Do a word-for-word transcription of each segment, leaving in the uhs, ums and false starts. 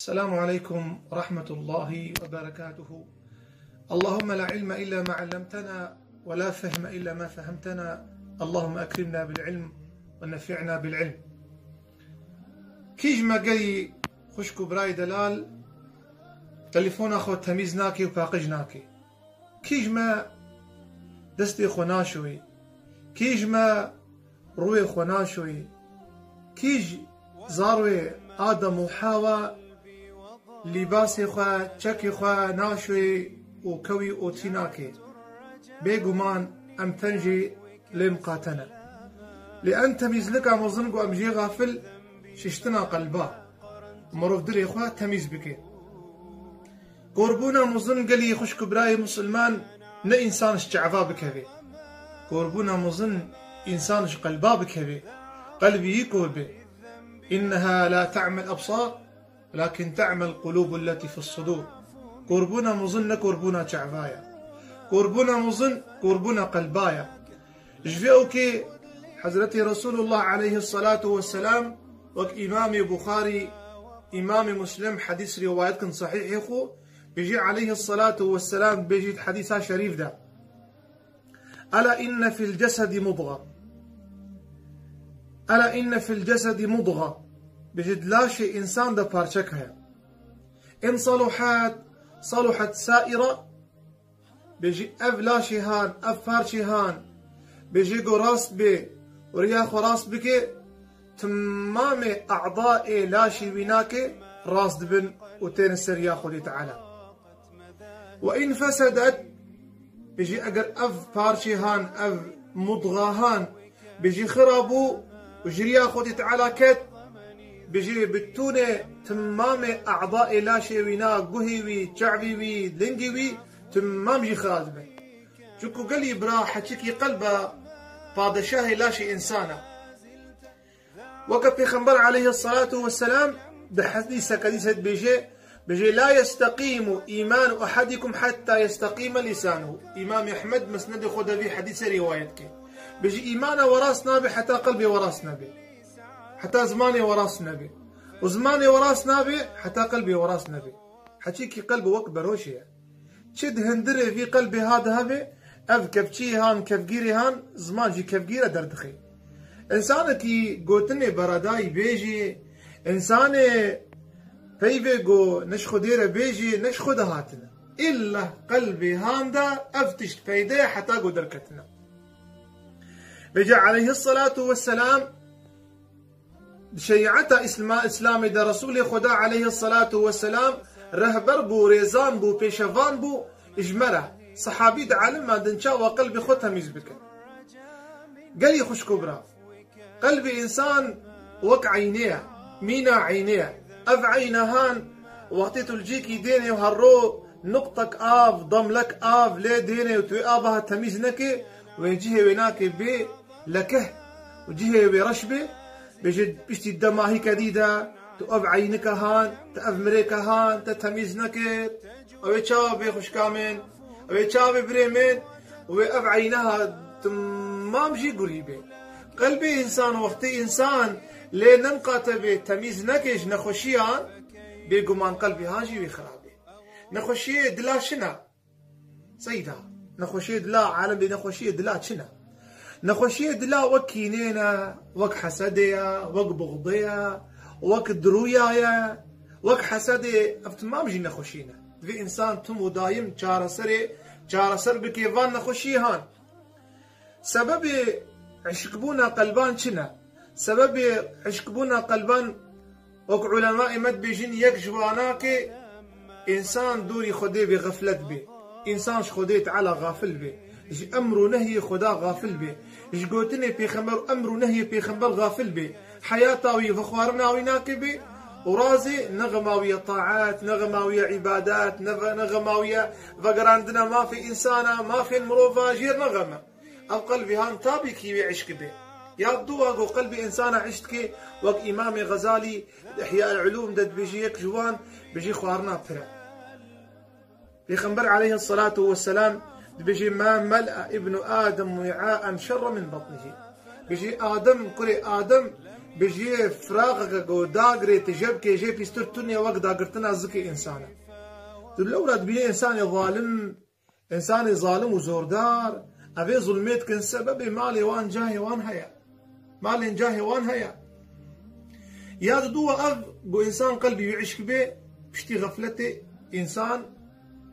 السلام عليكم ورحمة الله وبركاته. اللهم لا علم إلا ما علمتنا ولا فهم إلا ما فهمتنا. اللهم أكرمنا بالعلم ونفعنا بالعلم. Kî ji me gerî xwişk û birayê delal telefona xwe temîz nake û paqij nake? Kî ji me destê xwe naşoyê? Kî ji me rûyê xwe naşoyê? Kî ji zarwê Adem û Hewa lîbasê xwe, çekê xwe naşoyê û kewî otî nake? Bêguman em ten jî lê miqate ne. Lê en temîzlika mezin ku em jê xafil, şiştina qelba. Mirov dilê xwe temîz bike. Korbûna mezin gelî xwişk û birayê misilman ne însan ji çava bikeve. Korbûna mezin însan ji qelba bikeve. Qelbî yî kor be. إنها لا تعمى الأبصار ولكن تعمى القلوب التي في الصدور. Korbûna mezin ne korbûna çava ye. Korbûna mezin korbûna qelba ye. Ji vê ewkê Hezretî Resulullah aleyhissalatu vesselam wek Îmamê Buxarî, Îmamê Muslim hedîs rîwayet kin sehîhê xwe, bijî aleyhissalatu vesselam bêjît hedîsa şerîf de. ألا إن في الجسد مضغة. ألا إن في الجسد مضغة. Bijî di laşê însan de parçek heye. إن صلحت صلحت سائر Bêjî ev laşê han, ev parçê han, bêjî ku rast bê û riya xwe rast bike, timamê a'daê laşê wî nake rast dibin û têne ser riya Xwedê Teala. وإن فسدت, bêjî eger ev parçê han, ev mudxa han, Bijî xira bû û ji riya Xwedê Teala ket, bijî bi tûnê timamê a'daê laşê wî na, guhê wî, çavî wî, lingî wî, timam jî xira dibe. Çunku gelî bira heçikî qelb e, padeşahê laşê însan e. Weke Pêxember aleyhissalatu vesselam di hedîseke dîse dibêje, Bijê, "La yesteqîmu îmanu ehadikum hetta yesteqîme lîsanuhu." Îmam Ehmed Mesnedê xwe de vî hedîsê rîwayet ke. Bijî, "Îmana we rast nabe heta qelbê we rast nebe. Heta zimanê we rast nebe. Û zimanê we rast nabe heta qelbê we rast nebe." Heçîkî qelb wek beroşê ye. Çi di hundirê vî qelbê ha de hebe, ev kevçiyê han, kevgîrê han, ziman jî kevgîr e derdixe. Însanekî gotinê beredayî bêjî, însanê peyvê go ne ji Xwedê re bêjî, ne ji xwe de hatine. Îlla qelbê han de ev tişt peyde ye heta go derketine. Vêca aleyhissalatu vesselam, Di şerîeta Îsma-, Îslamê de Resûlê Xweda aleyhissalatu vesselam rehber bû, rêzan bû, pêşevan bû ji me re. Sehabî dielimiya din çawa qelbê xwe temîz bike. Gelî xwişk û bira, qelbê însan wek eynê ye, mîna eynê ye. Ev eyna han, wextê tu li cîkî dênê û herro nuqtek av, damlek av lê dênê û tu wê ava temîz neke, wê cihê wê nake bê lekeh û cihê wê reş bê, bêje piştî demahî kedî de, tu ev eynika han, tu ev mirêka han, te temîz nekir. Ew ê çawa bê xwişka min, ew ê çawa bê birê min, û wê ev eyneha timam jî gurî bê. Qelbê însan, wextê însan lê nemiqate bê temîz neke ji nexweşiyan, bêguman qelbê han jî wê xirab bê. Nexweşiyê dila çi ne? Seyda, nexweşiyê dila, alem bê nexweşiyê dila çi ne? Nexweşiyê dila wek kînê ne, wek hesedê ye, wek buxdê ye, wek dirûya ye, wek hesedê, ev timam jî nexweşî ne. Divê însan tim û dayim çareserê, çareser bike van nexweşiyê han. Sebebê eşkbûna qelban çi ne? Sebebê eşkbûna qelban, wek ulemayê me dibêjin, yek ji wana ke însan dûrî Xwedê bê, xeflet bê. Însan ji Xwedê Teala xafil bê. Ji emr û nehyê Xweda xafil bê. Ji gotinê pêxember û emr û nehyê pêxember xafil bê. Heyata wî, vexwarina wî nake bê û razê nexema wî ye taet, nexema wî ye îbadet, neve-, nexema wî ye vegerandina mafê însana, mafên mirova jêr nexeme. Ev qelbê han tabî kî wê eşk be. Ya duwa go qelbê însana eşk dike, wek Îmamê Xezalî di Ihya el-Ulûm de dibêje, yek ji wan bijî xwarina pir e. Pêxember aleyhissalatu vesselam dibêje, "Ma mel'a ibnu Adem wi'aen şerre min batnihi." Bijî Adem, kurê Adem, Bêjiyê firaxeke ku dagirê tije bikê jê pîstir tune wek dagirtina zikê însan e. Tu lewra dibînî însanê zalim, însanê zalim û zordar, evê zulmê dikin sebebê malê wan cahê wan heye. Malên cahê wan heye. Ya diduwa ev ku însan qelbî wî îşk bê, piştî xefletê însan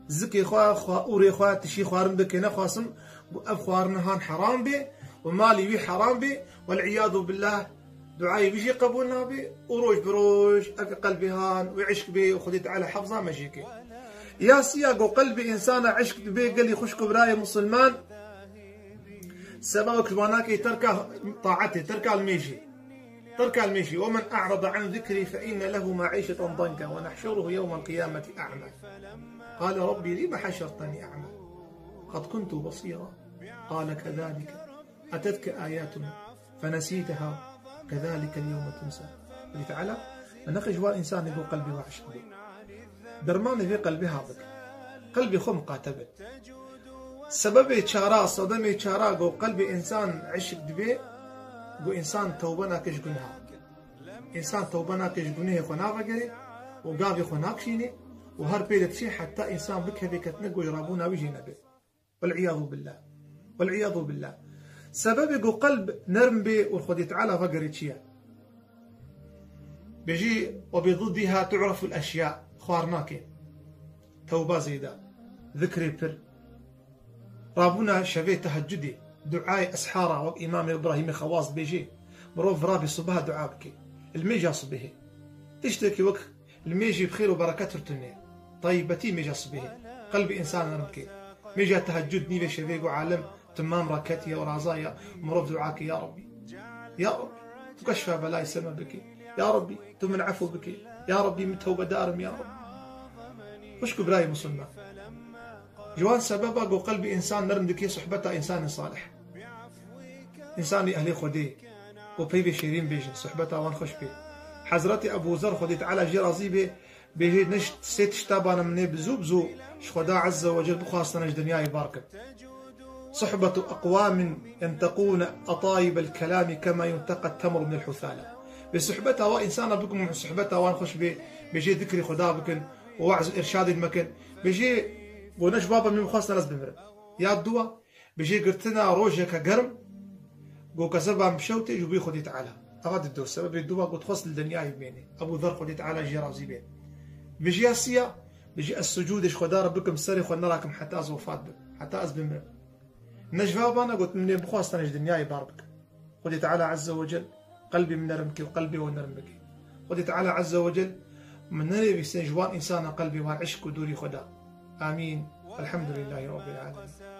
zikê xwe, xwe, ûrê xwe, tişî xwarin bike, nexwasim ku ev xwarin han heram bê û malî wî heram bê, wel'iyadu billah, duayê wî jî qebûl nabe û roj bi roj ev qelbê han wî îşk bê û Xwedê Teala hefza me jê ke. Ya siya ku qelbê însana îşk dibe gelî xwişk û birayê misilman, sebebek ji wana ke terka taetê, terka limêjê. Terka limêjê. ومن أعرض عن ذكري فإن له معيشة ضنكا ونحشره يوم القيامة أعمى. قال رب لم حشرتني أعمى وقد كنت بصيرا. قال كذلك أتتك آياتنا فنسيتها كذلك اليوم تنسى. Xwedê Teala, me nexe ji wan însanê ku qelbê wan îşk bê. Dermanê vê qelbê ha bike. Qelbê xwe miqate be. Sebebê çara, sedemê çara ku qelbê însan îşk dibe, ku însan tewbe nake ji guneha. Însan tewbe nake ji gunehê xwe navegere û gavê xwe nakişîne û her pê de diçe heta însan bikeve ketine ku ji rabûna wî jê nebe. Wel'iyadu billah. Wel'iyadu billah. Sebebê ku qelb nerm bê û Xwedê Teala vegere çi ye? Bêjî, وبضدها تعرف الأشياء. Xwar nake. Tewba zêde. Zikrê pir. Rabûna şevê tehecudê. Duayê eshara wek Îmamê Îbrahîmê Xewaz dibêje. Mirov virabê sibeha dua bike. Limêja sibehê. Tiştekî wek limêjî bi xêr û bereket tune. Taybetî mêja sibehê. Qelbê însan nerm ke. Mêja tehecud nîvê şevê ku alem timam ra ketiye û raza ye, mirov dua ke, ya Rabbî. Ya Rabbî, tu keşfa belayê ser me bike. Ya Rabbî, tu min efû bike. Ya Rabbî, min tewbedar im, ya Rabbî. Xwişk û birayê misilman. Ji wan sebeba ku qelbê însan nerm dike suhbeta însanên salih. Însanê ehlê Xwedê ku peyvê şêrîn bêjin, suhbeta wan xweş bê. Hezretê Ebû Zer, Xwedê Teala jê razî bê, bêjê, ne ji sê tişta bana min ê bi zû bi zû ji Xweda Azze ve Cel bixwastine ji dinyayê bar kim. صحبة أقوام ينتقون أطايب الكلام كما ينتقى التمر من الحثالة. Bê suhbeta wa însana bikim û suhbeta wan xweş bê, bêjê zikrê Xweda bikin û we'z û irşadên me kin. Bêjê, ku ne ji baba min bixwastin ez bimirim. Ya duwa, bêjê girtina rojeke germ, ku kezeban bişewtê ji wî Xwedê Teala. Eva dido, sebebê duwa ku dixwest li dinyayê bimêne. Ebû Zer, Xwedê Teala jê razî bê. Bêjê ya siya, bêjê ez sucûdê ji Xweda re bikim, serê xwe nerakim heta ez wefat bim, heta ez bimirim. Ne ji va bana got, min ê bixwastine ji dinyayê bar bikim. Xwedê Teala Azze ve Cel qelbê min nerm ke û qelbê we nerm bike. Xwedê Teala Azze ve Cel min nenêvîstin ji wan însana qelbê wan îşk û dûrî Xweda. Amîn. Elhamdülillahî Rabbil Alemin.